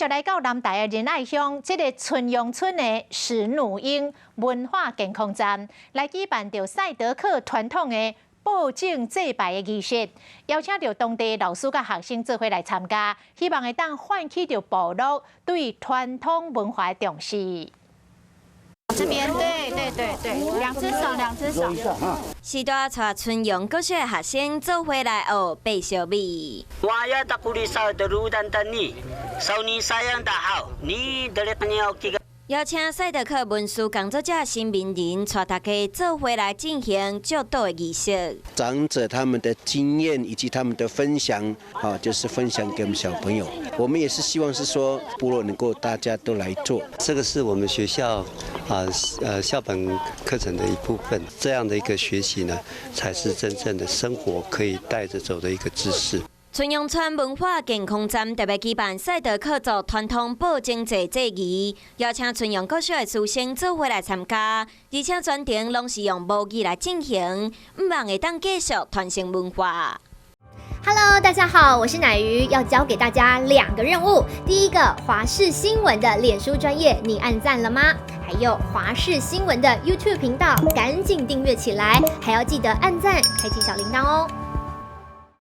續來到南台的仁愛鄉，這个春陽村的史努英文化健康站來舉辦著賽德克傳統的播種祭拜的儀式，邀請著當地老師佮學生做伙來參加，希望會當喚起著部落對傳統文化的重視。這邊，對對對對，兩隻手，兩隻手。時代帶春陽國小的學生做伙來學白小米。哇呀，達古里薩的魯丹丹尼，少年沙樣大好，你得了你要幾個？邀請賽德克文書工作者新民人帶大家做伙來進行祝禱的儀式。長者他們的經驗以及他們的分享，啊，就是分享給我們小朋友。我們也是希望是說，部落能夠大家都來做。這個是我們學校啊，校本課程的一部分。這樣的一個學習呢，才是真正的生活可以帶着走的一個知識。春陽村文化健康站特別舉辦賽德克族傳統播種祭祭儀，邀請春陽國小的師生做伙來參加，而且全程攏是用母語來進行，向望會當繼續傳承文化。 Hello，大家好，我是乃瑜，要交給大家兩個任務。第一個，華視新聞的臉書專頁，你按讚了嗎？還有華視新聞的 YouTube 頻道，趕緊訂閱起來，還要記得按讚，開啟小鈴鐺哦。